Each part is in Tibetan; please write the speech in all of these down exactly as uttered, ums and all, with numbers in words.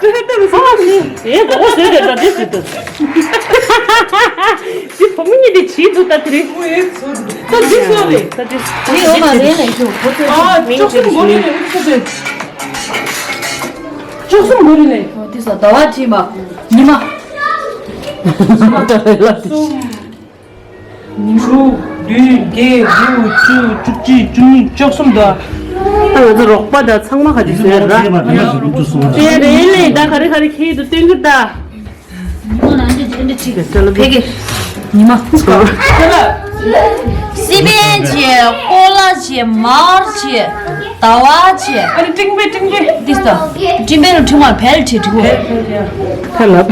ཀུན་ཏུ་སོང་ནི། ཨེ་གོ་གོ་བཟོས་དེ་ད་དེ་བཟོས་དེ། དེ་བུ་མོ་གཉིས་དེ་བྱིས་འདུག་ད་དེ་རིང་། ད་དེ་བཟོས་རེད་ད་དེ། དེ་ཡོད་མ་རེད་ལ་ཞུ་བུ་ཚོ། ཨ་ཅོག་གསུམ་མོ་རེད་ལ་བུ་ཚོ། ཅོག་གསུམ་མོ་རེད་ལ། ཨོ་དེ་ས་ཟླ་བ་ཁྲིད་མ་ཉི་མ། གསུམ། དྲུག་བདུན་བརྒྱད་དགུ་བཅུ་བཅུ་གཅིག་བཅུ་གཉིས་བཅུ་གསུམ་དང་། ཨ་ང་ཚོ་རོགས་པ་དང་ཚང་མ་ག་དུས་ཟེར་ར། དེ་རེད་ལེ་ད་ག་རེ་ག་རེ་ཁྱེད་ཀྱིས་སྟོན་གྱི་ད། ཕ་གི་ཉི་མ། སི་པན་བྱས། ཀོ་ལ་བྱས། མར་བྱས། ཟླ་བ་བྱས། ཨ་ནི་ཀྲིང་པེ་ཀྲིང་པེ། འདི་ལྟ། ཀྲིང་པེ་རུ་ཁྲིང་བར་བལ་བྱས་ཁྲིག་གོ། ཁ་ལབ།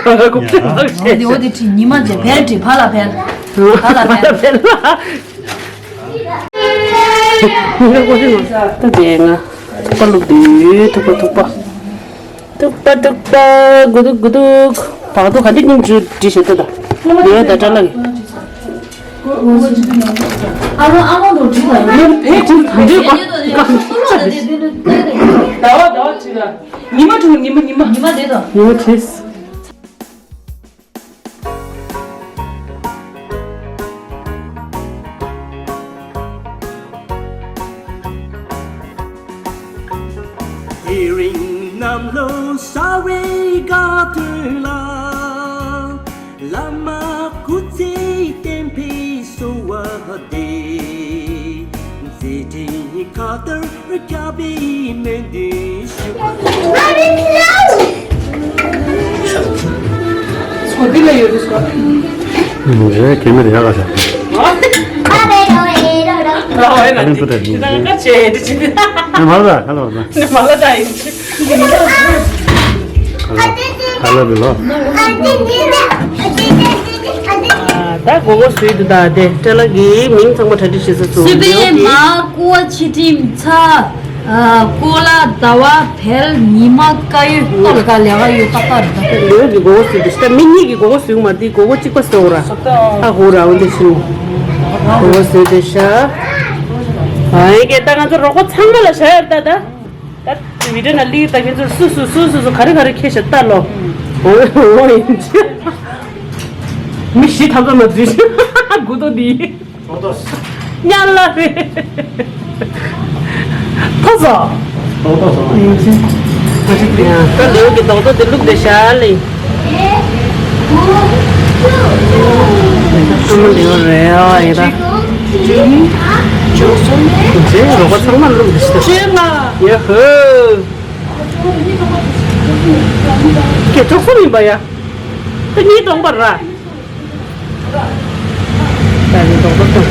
ག་ག་ཀུག་ཀྲིང་བར་བྱས། འོ་དེ་འོ་དེ་ཁྲིག་ཉི་མ་བྱས་བལ་བྱས་བ་ལ་བལ། བ་ལ་བལ། ད་དེ་ང་ཐུག་པ་བླུགས་དུས་ཐུག་པ་ཐུག་པ། ཐུག་པ་ཐུག་པ་དགུ་ཐུག་དགུ་ཐུག་བག་ཐུག་ག་འདྲ་སྙིང་རྗེ་བྲིས་བྱེད་ལྟ་ད། ལེའོ་ད་ཏྲ་ལ་གི། ཨ་རོ་ཨ་རོ་རོ་བྲིས་ལ་ཡོད། བེད་ཀྱི་ག་འདྲ་བ་ག་འདྲ་བྱེད་ལ། ཟླ་བ་ཟླ་བ་བྲིས་ལ། ཉི་མ་བྲིས་ཉི་མ་ཉི་མ། ཉི་མ་དེ་དང་། ཉི་མ་བྲིས། དེ་རིང་གནམ་ལོ་གསར་བའི་དགའ་སྟོན་ལ། བླ་མ་སྐུ་ཚེ་བརྟན་པའི་གསོལ་བ་འདེབས། མཛད་འཕྲིན་ཁ་དར་རྒྱས་པའི་སྨོན་འདུན་ཞུ། ཨ་ནི་ཕུ་ཏ་ནི་མ་ལ་ད་ཧ་ལོ་ན། ནི་མ་ལ་ད་ཡིན་ཅི། ཧ་ལོ་ལོ། ད་གོ་གོ་སུས་དུ་ད་དེ་ཏྲ་ལ་གི་མིང་ཚང་མ་གྲ་སྒྲིག་བྱེད་ས་སུ། སུ་པའི་མ་ཀོ་ཆི་ཏིམ་ཚ། ཀོ་ལ་ཟླ་བ་བལ་ཉི་མ་ཀ་ཡོད་ཏོ་ལ་ཀ་ལེ་བ་ཡོད་ཏག་ཏག་རེད་ད། ལེའོ་གི་གོ་གོ་སུས་དུ་ད་མི་གཉིས་ཀྱི་གོ་གོ་སུས་མ་དེ་གོ་གོ་གཅིག་པ་སོ་ར། ཧ་ཧུ་ར་འོན་ཏེ་ཤི། གོ་གོ་སུས་དུ་ཤ། ཨ་ཡེ་གེ་ད་ང་ཚོ་རོགས་པ་ཚང་མ་ལ་ཤ་ཡར་ད་ད། ད་བི་ཌིའོ་ནང་སླེབས་ད་ཁྱེད་ཚོར་སུ་སུ་སུ་སུ་སུ་ག་རེ་ག་རེ་ཁྱེར་ཤག་ལྟ་ལོ། འོ་འོ་ཡིན་ཅི། མི་བཞི་ཐམ་ཚོ་ན་འཛུལ་ཤག་དགུ་ཏོ་འདི། ཏོག་ཏོ། དམྱལ་བ་རེད། ཕོ་སོ། ཏོག་ཏོ་སོང་། ཡིན་ཅི། ད་ལེའུ་གི་ཏོག་ཏོ་འདི་བླུགས་བསྡད་ཤག་ལེ། ཨ་མ་ལེའུ་རེད་ཨ་ཡིན་ད། རྗེས་རོགས་པ་ཚང་མ་བླུགས་འདི་ཤི། བཅོ་ལྔ། ཡ་ཧོ། ཀྱེ་ཅོག་གསུམ་ཡིན་པ་ཡ། ད་གཉིས་སྟོང་པ་ར། ད་ནི་རྡོག་རྡོག་སྟོང་།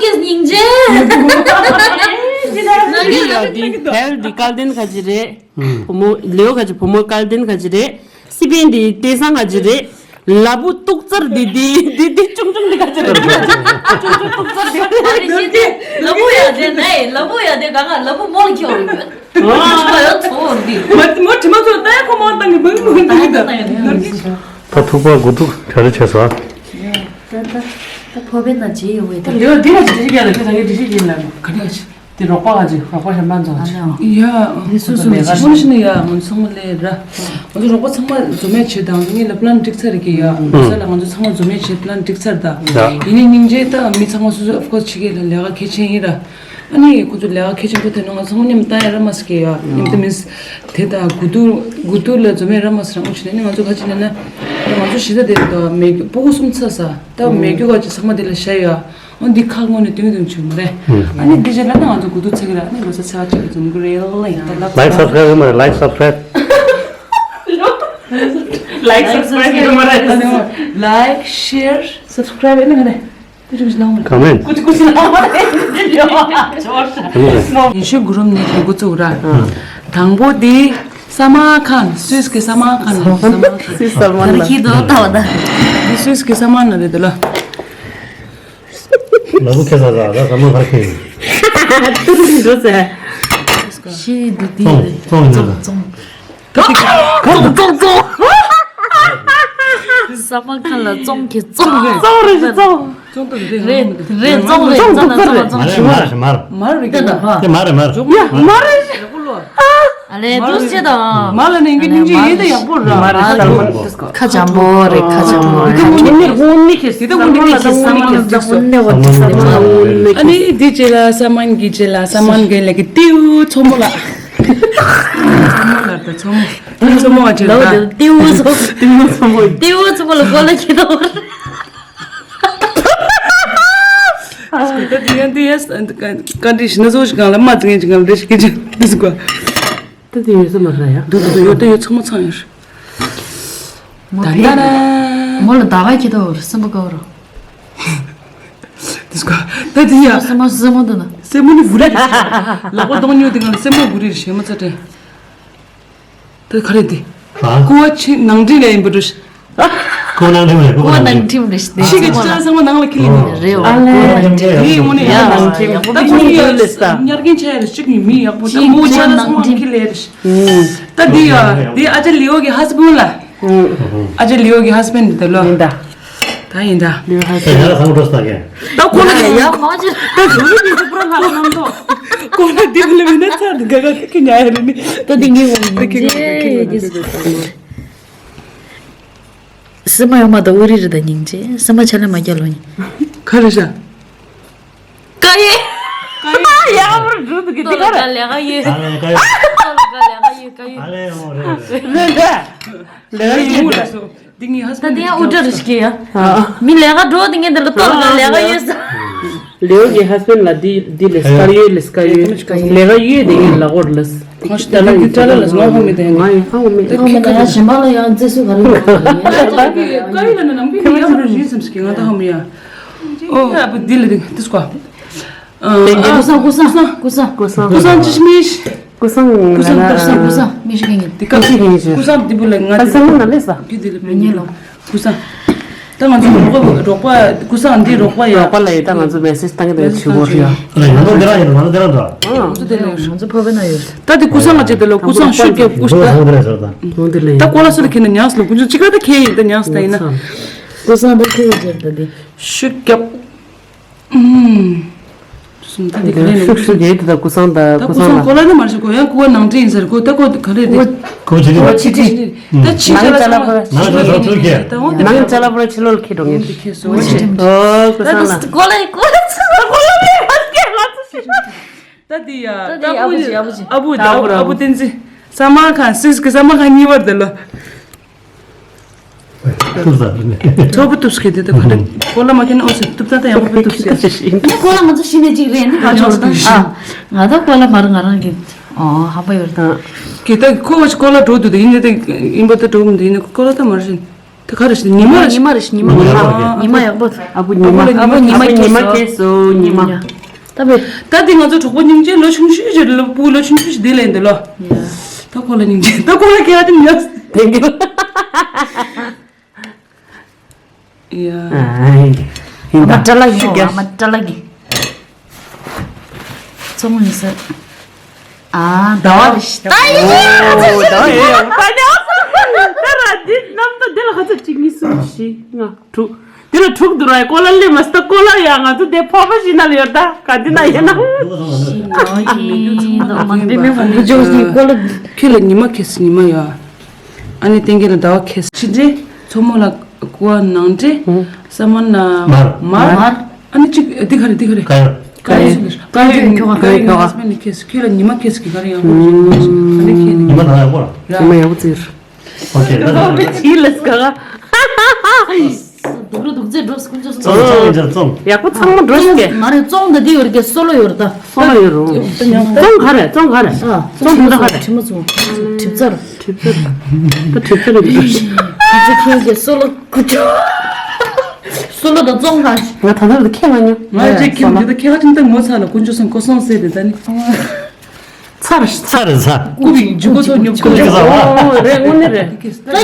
གི་སྙིང་རྗེ། ཡ་འདི་ཧེལ་འདི་སྐལ་ལྡན་ཁ་ཅིག་རེད། བུ་མོ་ལེའོ་ཁ་ཅིག་བུ་མོ་སྐལ་ལྡན་ཁ་ཅིག་རེད། སི་པན་འདི་བསྟན་བཟང་ཁ་ཅིག་རེད། ལ་བུ་ཏུག་ཙར་འདི་འདི་འདི་འདི་ཆུང་ཆུང་འདི་ཁ་ཅིག་རེད། ཆུང་ཆུང་ཏུག་ཙར་འདི། ཨ་རེ་ཤི་དེ་ལ་བུ་ཡ་དེ་ནའི་ལ་བུ་ཡ་དེ་ག་ག་ལ་བུ་མོ་ལ་ཁྱོད་ཡོད། ཨ་ཡ་ཚོ་འདི། མ་མོ་དྲི་མ་ཚོ་ལྟ་ཡ་ཁོ་མོ་བཏང་གི་མང་མང་བཏང་གི་ད། ད་ཐུག་པ་དགུ་ཐུག་ག་རེ་བྱས་སོང་། ད་ད་ད་ཕོ་བའི་ན་ཇི་ཡོད་བས་ད། ལེའོ་འདི་ལ་ཇི་ཞིག་ཡ་ལ་ཁྱོད་ད་གའི་ཇི་ཞིག་ཡིན་ལ་ག་འདྲ་ཞིག་དེ་རོགས་པ་ག་ཅིག་རོགས་པ་གཞན་པ་ཚོ་ག་ཅིག་ཡ། དེ་སུ་སུ་མེད་ཀ་ཁོང་ཤི་ནི་ཡ་ང་ཚོ་ཚང་མ་ལས་ར། ང་ཚོ་རོགས་པ་ཚང་མ་འཛོམས་མེད་བྱེད་དང་ངས་ལ་པི་ལན་འགྲིག་ཚར་རེད་ཀྱི་ཡ། ང་ཚོ་ལ་ང་ཚོ་ཚང་མ་འཛོམས་མེད་བྱེད་པི་ལན་འགྲིག་ཚར་ད། ཡིན་ནའི་སྙིང་རྗེ་ད་མི་ཚང་མ་སུ་སུ་of course ཕྱི་རྒྱལ་ལ་ལས་ཀ་གལ་ཆེན་ཡིན་ར། ཨ་ནི་ཁོ་ཚོ་ལས་ཀ་གལ་ཆེན་པོ་དེ་ནང་ང་ཚང་མ་མཉམ་བཏང་ཡ་ར་མ་སི་ཀེ་ཡ་མཉམ་དུ་མིས་དེ་ད་དགུ་ཐུག་དགུ་ཐུག་ལ་འཛོམས་མེད་ར་མ་སི་རང་ངོ་ཆེ་ནས་ནི་ང་ཚོ་ག་ཅི་ལ་ན་ང་ཚོ་གཞི་ད་དེ་ད་མེ་སྒྱོགས་སྤུ་གུ་གསུམ་ཚ་ས་ད་མེ་སྒྱོགས་ག་ཅི་ཚང་མ་དེ་ལ་བཞག་ཡ། འོ་འདི་ཁ་སྔོན་ནས་དུང་དུང་བྱུང་མ་རེད། ཨ་ནི་འདི་རྗེས་ལ་ན་ང་ཚོ་དགུ་ཐུག་ཚེ་གི་ར་ཨ་ནི་ལོ་ས་ཚེ་བ་ཅིག་འཛོམས་གི་རེད་ལ་ཡིན་ད་ལབ། Like subscribe མ་རེད། Like subscribe. Like, subscribe, ཡོད་མ་རེད། Like, share, subscribe ཨེ་ནི་ག་རེ། དེ་རིགས་ལང་མ། Comment. ཀུ་ཅི་ཀུ་ཅི་ལང་མ་རེད། ཉི་ཤུ་དགུ་རུམ་ནས་འགོ་བཙུགས་ར། དང་པོ་དེ་ས་མ་ཁན། སུད་སི་གི་ས་མ་ཁན། ས་མ་ཁན། སུད་སི་ས་མ་ཁན། ཁྱི་དོ་ལྟ་བ་ད། འདི་སུད་སི་གི་ས་མ་ན་རེད་དེ་ལ། ལ་བུ་ཁེ་ས་ས་ས་ས་མ་ཁར་ཁེ། ཏུ་རུ་འགྲོ་ཟེར། ཤི་འདུག་དེ་ཙོང་ཙོང་ཡིན་ན། ཙོང་ཙོང་། གར་དུ་ཙོང་ཙོང་། ས་མ་ཁ་ལ་ཙོང་གི་ཙོང་། ཙོང་རེད་ཙོང་། ཙོང་དུ་རེད། རེད་རེད། ཙོང་རེད། ཙོང་ཙོང་ཙོང་རེད། ཙོང་ཙོང་ཙོང་། མར་རེད་མར། མར་རེད་མར། ཙོང་ཡ་མར་རེད། ཨ་ལས་འདུག་ཅེས་དང་། མ་ལ་ནི་ངའི་སྙིང་རྗེ་ཡིན་ད་ཡག་པོ་ར། མ་རེད་ས་མ་ཁ་འཇམ་པོ་རེད། ཁ་འཇམ་པོ་རེད། དེ་ད་འུ་ནི་ཁེ་སི་ད་འུ་ནི་ཁེ་སི་ས་མ་ནི་ཁེ་སི། ཨ་ནི་འདི་རྗེས་ལ་ས་མ་གི་རྗེས་ལ་ས་མ་གི་ལ་གི་ཏིའུ་མཚོ་མོ་ལ། མཚོ་མོ་ལ་ད་མཚོ་མོ། མཚོ་མོ་བ་ལ་ཏིའུ་མཚོ་མོ། ཏིའུ་མཚོ་མོ། ཏིའུ་མཚོ་མོ་ལ་གོ་ལ་ཁྱི་དོ། ད་དེ་ཡང་དེ་ཡང་བཀའ་འདྲི་ཞིག་ན་བཟོ་ཞིག་གང་ལ་མ་ཙི་ངན་ཅིག་གང་ལ་རེ་ཞིག་གི་ཅིག་འདི་ཟིག་གོ། ད་དེ་ཡོད་ས་མ་རེད་ཡ། འདུག་འདུག་འདུག་ཡོད་ད་ཡོད། ཚང་མ་ཚང་ཡོད། མོ་ད་ད་ད། མོ་ལ་ད་ག་ཁྱི་དོ་སེམས་པ་དགའ་བ་རོ། འདི་ཟིག་གོ། ད་དེ་ཡ། སེམས་མ་སེམས་མ་འདུག་ན། སེམས་མ་ནི་བུ་རེ་རེ། ལག་པ་གདོང་ཉོ་དེ་གང་ལ་སེམས་མ་བུ་རེ་རེ་ཞེ་མ་ཚ་དྲན། ད་ག་རེ་འདི། ཧ། ཀུ་བ་ཆེ་ནང་འདྲེན་ལས་ཡིན་པ་འགྲོ་ཤི། ཀུ་བ་ནང་འདྲེན་རེད། ཀུ་བ་ནང་འདྲེན་རེད། ཤི་གི་ཅི་ལ་ཚང་མ་ནང་ལ་ཁྱི་ལི་ནི་རེད། ཨ་ལེ། དེ་ཡིན་འོ་ནི་ཡ་ནང་འདྲེན་ད་ཀུ་ནི་ཡ་ལེ་ས་ཉར་གིན་ཆ་ཡ་རེ་ཤི་གི་མི་ཡག་པོ་ད་མོ་ཆ་ལ་ཚང་མ་ཁྱི་ལེ་རེ་ཤི། ད་འདི་ཡ་འདི་ཨ་ཅག་ལི་འོ་གི་ཧ་སི་བུན་ལ། ཨ་ཅག་ལི་འོ་གི་ཧ་སི་བན་འདི་ད་ལོ། ཡིན་ད། ད་ཡིན་ད། ལིའུ་ཧ་ཤེ་ཡ་ལ་ཁང་པ་སྟག་གན། ད་ཁོ་ན་ཡ་ཡ་མ་ཅི། ད་ཟུར་ནི་ཟུར་པུ་ར་ལྷག་ནང་དོ། ཁོ་ན་འདི་ལ་མི་ན་ཚ་འདི་ག་ག་ཁི་ཉ་ཡ་རེ་ནི། ད་འདི་ངའི་འོང་ད་ཁི་ངོ་ད་ཁི་ངོ་ད་ཁི་ངོ་ད་ཁི་ངོ་། སེམས་མ་ཡོང་མ་ད་འུ་རི་རི་ད་སྙིང་རྗེ། སེམས་མ་ཆ་ལེ་མ་རྒྱ་ལོ་ནི། ག་རེ་ཤ། ཀ་ཡེ། ཀ་ཡེ། ཡ་མར་འགྲོ་འདུག་གི་འདི་ག་རེ། ལས་ཀ་ཡེ། ཨ་ལེ་ཀ་ཡེ། ལས་ཀ་ཡེ་ཀ་ཡེ། ཨ་ལེ་འོ་རེད་རེད། རེད་རེད། ལས་ཀ་ཡེ་མུ་རེད། འདི་ངའི་ཧ་སི་ད་འདི་ཡང་ཨུ་ཏྲ་རི་ཤི་ཀེ་ཡ། མི་ལས་ཀ་འགྲོ་འདི་ངའི་འདི་ལ་ལྟོ་ལ་ལས་ཀ་ཡོད་ས། ལེའོ་གི་ཧ་སི་བན་ལ་འདི་འདི་ལས་ཀ་ཡོད་ལས་ཀ་ཡོད། ལས་ཀ་ཡོད་དེ་ངའི་ལ་གོར་ལས། གང་ཞིག་ད་ལ་གི་ཏྲ་ལ་ལ་ང་ཧོ་མི་དེ་ང་ཡི་ཧ་ཧོ་མི་ད་ཁི་ཁ་ཡ་ཞིམ་པ་ལ་ཡང་རྩེ་སུ་ག་རེ་ཀ་ཡི་ལ་ན་ནམ་གི་ཡ་ར་ཞིམ་སམ་སི་ཀེ་ང་ད་ཧོ་མི་ཡ། ཨོ་ཨ་བུ་འདི་ལ་འདི་འདི་སྐོ། ཀུ་སང་ཀུ་སང་ཀུ་སང་ཀུ་སང་ཀུ་སང་ཅི་མི་ཤི། ཀུ་སང་ཀུ་སང་ཀུ་སང་ཀུ་སང་མི་ཤི་གི་ཡིན། དེ་ཀ་ཤི་གི་ཡིན་ཤི། ཀུ་སང་འདི་བུ་ལ་ང་ད་སང་ན་ལེ་ས། གི་འདི་ལ་མི་ཉེ་ལོ། ཀུ་སང་། ད་ང་ཚོ་རོགས་པ་རོགས་པ་ཀུ་སང་འདི་རོགས་པ་ཡ། རོགས་པ་ལ་ཡི་ད་ང་ཚོ་མེ་སེ་ཇི་བཏང་གི་འདུག་ཇུ་བོ་རི་ཡ། ང་ཚོ་འདི་རང་ཡིན་ང་ཚོ་འདི་རང་འདྲ། ང་ཚོ་འདི་ལ་ཡོད། ང་ཚོ་ཕ་བེ་ན་ཡོད། ད་འདི་ཀུ་སང་ང་ཅེ་འདི་ལ་ཀུ་སང་ཤུགས་རྒྱབ་ཀུ་སང་། ད་ཀོ་ལ་སུ་ལ་ཁྱེར་ན་ཉག་སུ་ལ་ཀུ་ཅུ་ཅི་ཀ་ད་ཁྱེར་ཡིན་ད་ཉག་སུ་ད་ཡིན་ན། ཀུ་སང་ད་ཁྱེར་ཡིན་ད་འདི། ཤུགས་རྒྱབ། ཨུམ། ད་འདི་ག་རེ་ནོ། ཤུགས་ཤུགས་རྒྱག་དེ་ད་ཀུ་སང་ད་ད་ཀུ་ཀུ་སང་ལ། སང་ཀོ་ལ་ནི་མར་ཤི་ཀོ་ཡང་ཀུ་བ་ནང་འདྲེན་ཡིན་ཟེར་ཀོ་ད་ཀོ་ག་རེ་རེད། ཀོ་ཅི་རེད། ཀོ་ཅི་རེད། ད་ཕྱི་ནང་ཅ་ལག་པ། ནང་ཅ་ལག་པ་ཚུར་ཁྱེར། ད་འོ་དེ་ནང་ཅ་ལག་པ་ཕྱི་ལོགས་ལ་ཁྱེར་འགྲོ་ངེས། འདི་ཁྱེར་སོ་འོ་ཅི་རེད། ཨོ་ཀུ་ད་སང་ལ། ཀོ་ལ་ཀོ་ལ་ཚུར་ཀོ་ལ་མེད་པ་སྐད་ལ་ཚུར་ཤི། ད་འདི་ཡ་ད་འདི་ཨ་བུ་ཅི་ཨ་བུ་ཅི་ཨ་བུ་ད་ཨ་བུ་ཨ་བུ་བསྟན་འཛིན། ས་མ་ཁན་སིས་ཀི་ས་མ་ཁན་གཉིས་པར་དེ་ལོ། ཐུབ་ས་རེད། ཐོབ་པ་ཐུབ་སྐད་དེ་ད་ག་རེ། ཀོ་ལ་མ་ཁེན་ཨོ་སི་ཐུབ་ད་ད་ཡག་པོ་ཐུབ་སྐད། ནི་ཀོ་ལ་ང་ཚོ་ཤི་ནས་ཅིག་རེད་ནི་ཁ་ཆོག་ཨ། ང་ད་ཀོ་ལ་མར་ང་རང་གི་ཨོ་ཧམ་པ་ཡོད་ད། ཀེ་ད་ཁོ་བ་ཀོ་ལ་འགྲོ་འདུག་ད་ཡིན་ནི་ད་ཡིན་པ་ད་འགྲོ་མི་འདུག་ཡིན་ནི་ཀོ་ལ་ད་མར་ཤི། ད་ག་རེ་ཤི་ཉི་མ་ཉི་མ་རེ་ཤི་ཉི་མ་ཉི་མ་ཉི་མ་ཡག་པོ། ཨ་བུ་ཉི་མ་ཨ་བུ་ཉི་མ་ཉི་མ་ཁེ་སོ་ཉི་མ། ད་བས། ད་དེ་ང་ཚོ་གྲོགས་པོ་སྙིང་རྗེ་ལོ་ཆུང་ཤོས་ཅིག་རེད་ལོ་སྤུ་གུ་ལོ་ཆུང་ཤོས་ཅིག་དེ་ལས་འདི་ལོ། ཡ། ད་ཁོ་ལ་སྙིང་རྗེ་ད་ཁོ་ལ་ཁྱེད་ཨ་ཏི་ཉོས། དེང་གི། ཡ། ཨ་ཡིན་ད། ཨ་མ་ཏྲ་ལ་གི་ཨ་མ་ཏྲ་ལ་གི། ཚོང་ལི་ས། ཨ་ཟླ་བ་རེ་ཞིག་ད་ཡིན་ད་ཟླ་བ་ཡིན་ད་ཉོས། ད་ར་འདི་རྣམ་ཐར་འདི་ལ་ཁ་ཚ་གཅིག་གཉིས་གསུམ་བཞི་ལྔ་དྲུག་འདི་ལ་དྲུག་འདུག་ར། ཀོ་ལ་ལེ་མ་སྟ་ཀོ་ལ་ཡ་ང་ཚོ་དེ་ཕོ་བ་ཞིག་ན་ལ་ཡོད་ད་ག་འདི་ན་ཡིན་ན། ཁྱོད་ལ་ཉི་མ་ཁེ་སི་ཉི་མ་ཡོད། ཨ་ནི་ཏན་གི་ལ་ཟླ་བ་ཁེ་སི་ཕྱི་འདྲེ། མཚོ་མོ་ལ་ཀོ་བ་ནང་འདྲེ། ས་མ་ན་མར། མར། ཨ་ནི་གཅིག་འདི་ག་རེ་འདི་ག་རེ། ཀ་ཡོད། ཀ་ཡོད་ཀྱོ་ཀ་ཡོད་ཀྱོ་ཀ་ཡོད་ཀྱོ་ཀ་ཡོད་ཀྱོ་ཀ་ཡོད། ཁྱོད་ལ་ཉི་མ་ཁེ་སི་གི་ག་རེ་ཡག་པོ་ཞིག་ཨ་ནི་ཁེ་ནི་ཉི་མ་ནང་ཡག་པོ་ལ། ཉི་མ་ཡག་པོ་ཙིར། ཨོ་ཁེ། ད་ད་ད་ཅི་ལས་ག་ག་སྡུག་རུ་སྡུག་ཚེ་འགྲོ་སྐུ་མཆོག་སོང་། ཙོང་ཙོང་ཡིན་ཙང་ཙོང་། ཡག་པོ་ཚང་མ་འགྲོ་ཤི་གེ། མ་རེད་ཙོང་ད་འདི་ཡོད་རེད་གེ་སོ་ལོ་ཡོད་རེད་ད། སོ་ལོ་ཡོད་རུང་། ཙོང་ག་རེ་ཙོང་ག་རེ། ཨ་ཙོང་ད་ག་རེ། ཁྲི་མ་ཙོང་གྲིབ་ཚར། གྲིབ་ཚར། ད་གྲིབ་ཚར་རེད། ཁྱེད་ཀྱི་སོ་ལོ་ཀུ་ཅོ། སོ་ལོ་དང་ཙོང་ཁ། ང་ད་ལྟ་ཁྱེད་མ་མྱོང་། ང་ཅིག་ཁྱེད་མ་འདི་ད་ཁྱེད་ཁ་ཅིག་ད་ངོ་ཚ་ལ་དཀོན་མཆོག་གསུམ་ཁོ་སོང་ཟེར་དེ་ད་ནི། ཚར་ཚར་རེད་ཚར། ཀུ་བི་འཇུ་གོ་ཚོ་ཉོབ་ཀུ་ཅོ་ཚར་བ། ཨོ་རེད་དངོས་གནས་རེད། ད་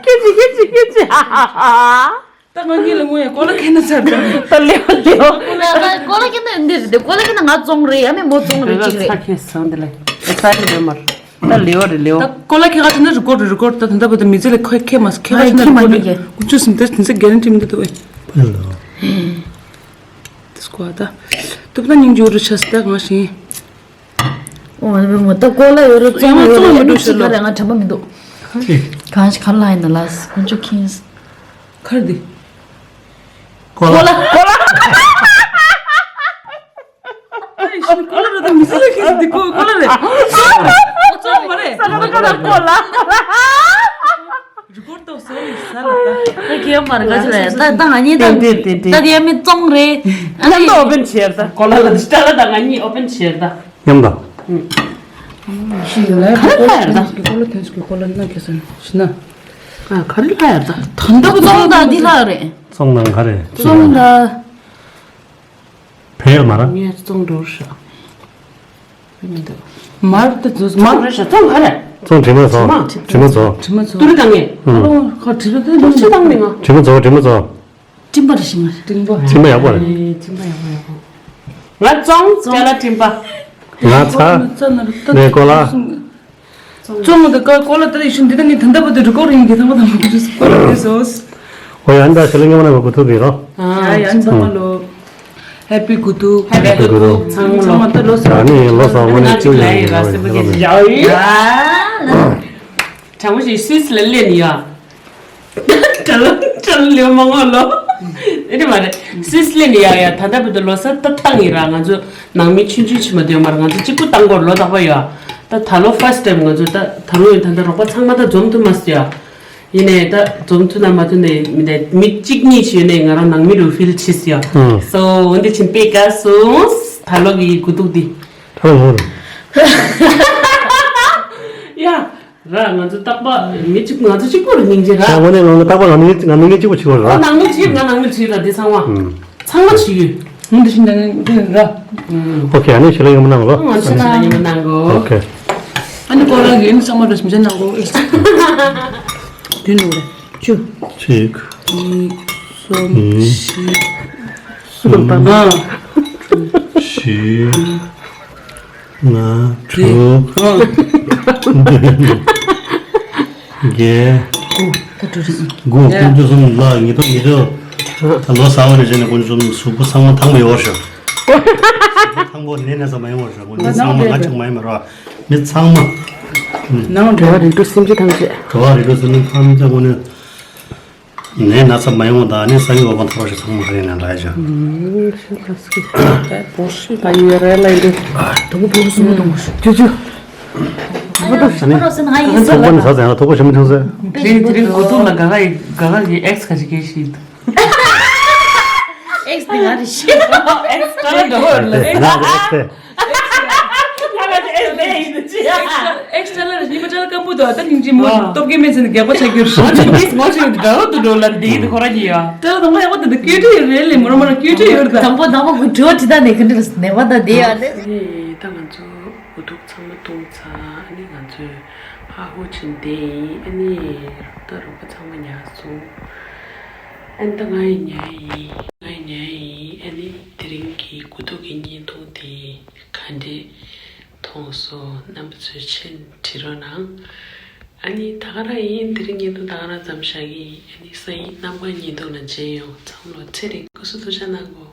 ཁྱེད་ཁྱེད་ཁྱེད་ཁྱེད་ཁྱེད་ཧ་ཧ་ཧ། ད་ང་གཉིས་ལ་དངོས་ཡང་ཀོ་ལ་ཁེ་ན་ཚར་ད། ད་ལེའོ་ལེའོ། ཀོ་ལ་ཀོ་ལ་ཁེ་ན་འདི་རེད་དེ་ཀོ་ལ་ཁེ་ན་ང་བཙོང་རེད་ཡ་མེད་མོ་བཙོང་རེད་ཅིག་རེད། ཚ་ཁེ་སང་དེ་ལ་ཨེ་ས་རེད་མར། ད་ལེའོ་རེད་ལེའོ། ད་ཀོ་ལ་ཁེ་ག་ཅི་ན་རི་ཀོར་རི་ཀོར་ད་ད་ད་བ་ད་མི་ཚེ་ལ་ཁེ་ཁེ་མ་ཁེ་ག་ཅི་ན་རི་ཀོར་རེད། ཀུ་ཅོ་སིམ་ད་དེ་ཚེ་གེ་རན་ཊི་མི་འདུག་ད་བས། དེ་སྐོར་ད། ཐུབ་ད་སྙིང་རྗེ་རུ་ཆ་སི་ད་གང་ཞིང་། ཨོ་ཨ་ནི་མོ་ད་ཀོ་ལ་ཡོད་རེད་བཙོང་ཡོད་རེད་ཨ་ནི་ཅིག་ག་རེ་ང་དྲན་པ་མི་འདུག་གང་ཞིག་ག་ལ་ཡིན་ན་ལ་ཀུ་ཅོ་ཁེ་ན། ཁར་དེ། ཀོ་ལ། ཀོ་ལ། ཨ་ཡི་ཤི་ཀོ་ལ་ར་ད་མི་སི་ལ་ཁེ་སི་དེ་ཀོ་ཀོ་ལ་རེད། ཙོང་མ་རེད། ས་ཀ་ད་ཀ་ད་ཀོ་ལ། རི་ཀོར་ཏོ་སོ་རི་ས་ལ་ད། ད་ཁྱེད་མར་ག་ཅི་རེད་ད་ད་ང་གཉིས་ད་དེ་དེ་དེ་ད་དེ་ཡ་མི་ཙོང་རེད། ཨ་ནི་ད་ཨོ་པན་བྱེད་ད་ཀོ་ལ་ལ་ད་ལ་ད་ང་གཉིས་ཨོ་པན་བྱེད་ད། མཉམ་དང་། ཤི་ལ་ཀོ་ལ་ཐན་སི་ཀོ་ལ་ཐན་སི་ཀོ་ལ་ན་ཁེ་སི་ཤི་ན། ཨ་ག་རེ་ལ་ཡ་ད། ད་ད་ཙོང་ད་འདི་ལ་རེད། ཙོང་ནང་ག་རེ། ཙོང་ད། བེལ་མ་ར། ངས་བཙོང་འགྲོ་ཤག་མི་འདུག་མར་དུ་འཛུལ་མར་རེད་ཤག་བཙོང་ག་རེད། བཙོང་དྲི་མ་བཙོང་། དྲི་མ་བཙོང་། དྲི་མ་བཙོང་། ཏུ་རི་དང་ངས། ཨ་ལོ་ཁ་དྲི་མ་དུ་ལོ་ཆུ་དང་མི་ང་། དྲི་མ་བཙོང་དྲི་མ་བཙོང་། སྤྲིན་པ་རེ་ཞིག་མ་རེད། སྤྲིན་པ། སྤྲིན་པ་ཡག་པོ་རེད། སྤྲིན་པ་ཡག་པོ་ཡག་པོ། ང་བཙོང་ཅ་ལག་སྤྲིན་པ། ང་ཚ། ནས་ཀོ་ལ། བཙོང་མ་ད་ཀ་ཀོ་ལ་ད་ཡི་ཤུན་འདི་ད་ནི་ད་ལྟ་བར་དུ་རི་ཀོར་རིང་གི་ཐང་པ་དང་མ་ཀུ་ཅུ་སི་ཀོ་ལ་རེད་སོ། ཨོ་ཡ་ཨ་ནི་ད་ཤེ་ལེ་ངེ་མ་ན་མ་གུ་ཐུག་གི་རོ། ཡ་ཡ་ཨ་ནི་ཚང་མ་ལོ། ཧེ་པི་གུ་ཐུག་ཧེ་པི་གུ་ཐུག་ཚང་མ་ལོ། ཚང་མ་ད་ལོ་སོ། ཨ་ནི་ལོ་སོ་ངོ་ནས་ཅུ་ཡ་ཡ་ཡ་ཡ། གྲང་མོ་ཞིག་སུད་སི་ལ་སླེབས་ནི་ཡ། གྲང་གྲང་ལེ་མ་ངོ་ལོ། ཨེ་དེ་མ་རེད། སུད་སི་ལ་ནི་ཡ་ཡ་ད་ལྟ་བར་དུ་ལོ་གསར་ད་བཏང་ཡིན་ར། ང་ཚོ་ནང་མི་ཆུང་ཆུང་ཆེ་མ་དུ་ཡོད་མ་རེད། ང་ཚོ་གཅིག་པུ་བཏང་གོ་ལོ་རྟག་པ་ཡོད། ད་ད་ལོ་ཕར་སི་ཊི་ཊེམ་ང་ཚོ་ད་ད་ལོ་ཡིན་ད་ལྟ་རོགས་པ་ཚང་མ་ད་འཛོམས་ཐུབ་མ་སོང་ཡ། ཡིན་ནའི་ད་འཛོམས་ཐུབ་ན་མ་ཐུབ་ནའི་མི་ད་མི་གཅིག་གཉིས་ཤིག་ཡོད་ནའི་ང་རང་ནང་མི་རུ་ཕིལ་བྱེད་སོང་ཡ། སོ་འོན་ཏེ་ཕྱིན་པའི་བཀའ་སོང་ད་ལོ་གི་དགུ་ཐུག་འདི། ད་ལོ་ངོ་རུ། ཡ། ར་ང་ཚོ་རྟག་པ་མི་གཅིག་ང་ཚོ་གཅིག་པོ་རེད་སྙིང་རྗེ་ར། ད་དངོས་གནས་ང་ཚོ་རྟག་པ་ང་མི་ང་མི་གཅིག་པོ་བྱེད་དགོས་ར། ཨོ་ནང་མི་བྱེད་ང་ནང་མི་བྱེད་ར་འདི་ཚང་མ། ཨུམ། ཚང་མ་བྱེད་ཡོད། ང་འདི་བཞིན་ནང་འདི་ར། ཨོ་ཁེ་ཨ་ནི་ཤེ་ལ་ཡོང་མ་གནང་གོ། ང་ཚོ་ཤེ་ལ་ཡོང་མ་གནང་གོ། ཨོ་ཁེ། ཨ་ནི་ཀོ་ལ་གི་ཨ་ནི་ཚང་མ་ར་སིམ་ཆ་གནང་གོ། དུས་ནོར་རེད། བཅུ། གཅིག་གཉིས། གསུམ། གཉིས། བཞི། གསུམ་དང་ལྔ། བཞི། ལྔ། དྲུག་བདུན། བརྒྱད། དགུ། དགུ། དགུ་བཅུ་གསུམ་ལ་ཉིས་སྟོང་ཉི་ཤུ། ད་ལོ་གསར་བ་རེ་བྱས་ནས་དགུ་བཅུ་གསུམ་གཟུགས་པོ་ཚང་མ་ཐང་པོ་ཡོད་ཤོག་གཟུགས་པོ་ཐང་པོ་ནད་ན་ཚ་མ་ཡོང་བ་ཤོག་མི་ཚང་མ་ང་གཅིག་མ་ཡིན་པ་ར། མི་ཚང་མ། ནང་འགྲོ་བ་རིགས་དྲུག་སེམས་ཅན་ཐམས་ཅད། འགྲོ་བ་རིགས་དྲུག་སེམས་ཅན་ཐམས་ཅད་དངོས་གནས། ནད་ན་ཚ་མ་ཡོང་བ་དང་ནི་ས་ཡི་འོ་མ་ཐོར་ཞིག་ཚང་མ་ཧ་རེ་ནས་ལ་ཡ་ཅང་། ཨུམ། ཤིན་ཏུ་སྐྱིད། ད་ཡོད་རེད་ལ་ཡིན་དུ། དུ་བུ་བུ་སུ་མ་དུ་མ་ཞུ་ཅུ་ཅུ། ཐོག་པ་ནི་ས་ཚན་ཐོག་པ་ཞིམ་མི་ཐོང་ཟེར། དེ་རིང་དེ་རིང་གོ་ཐུག་ལ་ག་ག་ཡི་ག་ག་གི་ཨེགས་ག་ཅི་གེ་ཞིག་འདུག་ཨེགས་དེ་ང་རེད་ཤི། ཨེགས་ཀ་ལ་འགྲོ་བར་ལ། ང་རེད་ཨེགས་དེ། ཨེགས་ཊ་ལ་རེ་ཉི་མ་ཊ་ལ་སྐམ་པོ་དང་ད་སྙིང་རྗེ་མོ་ཨ། སྟོབས་རྒྱལ་མེད་ཚེ་ནི་རྒྱག་པ་ཆགས་རྒྱུར། ཨ་ནི་མིས་མོ་ཆེ་འདི་འདྲ་བོ་འདུག་འགྲོ་ལ་འདི་འདི་ཁོ་ར་གི་ཡ། ད་དང་པོ་ཡག་པོ་དེ་འདི་སྐད་འཕྲིན་ཡོད་རེད་ལེ་མོ་ར་མ་ར་སྐད་འཕྲིན་ཡོད་རེད་ད། དང་པོ་དང་པོ་གི་དྲི་བ་དྲི་ད་ནས་གི་འདྲ་ནས་བ་ད་དེ་ཡ་ནི། ཨ་ནི་ད་ང་ཚོ་འུ་ཐུག་ཚང་མ་བཏུང་ཚར། ཨ་ནི་ང་ཚོས་ཧ་ཧུ་ཕྱིན་བསྡད་ཡིན། ཨ་ནི་ད་རོགས་པ་ཚང་མ་ཉལ་སོང་། ཨ་ནི་ད་ང་ཡི་ཉལ་ཡིན། ང་ཡི་ཉལ་ཡིན། ཨ་ནི་དེ་རིང་གི་དགུ་ཐུག་གི་བརྙན་ཐུང་དེ། ག་འདྲས་མཐོང་སོང་། རྣམ་པ་ཚོས་མཆན་བྲིས་རོགས་གནང་། ཨ་ནི་ད་ག་རང་ཡིན། དེ་རིང་བརྙན་ཐུང་ད་ག་རང་ཙམ་བཞག་གི་ཡིན། ཨ་ནི་སང་ཉིན་གནམ་གང་བརྙན་ཐུང་ལ་མཇལ་ཡོང་། ཚང་མ་ལོ་ཚེ་རིང་སྐུ་གཟུགས་ཐུགས་ཅག་གནང་གོ།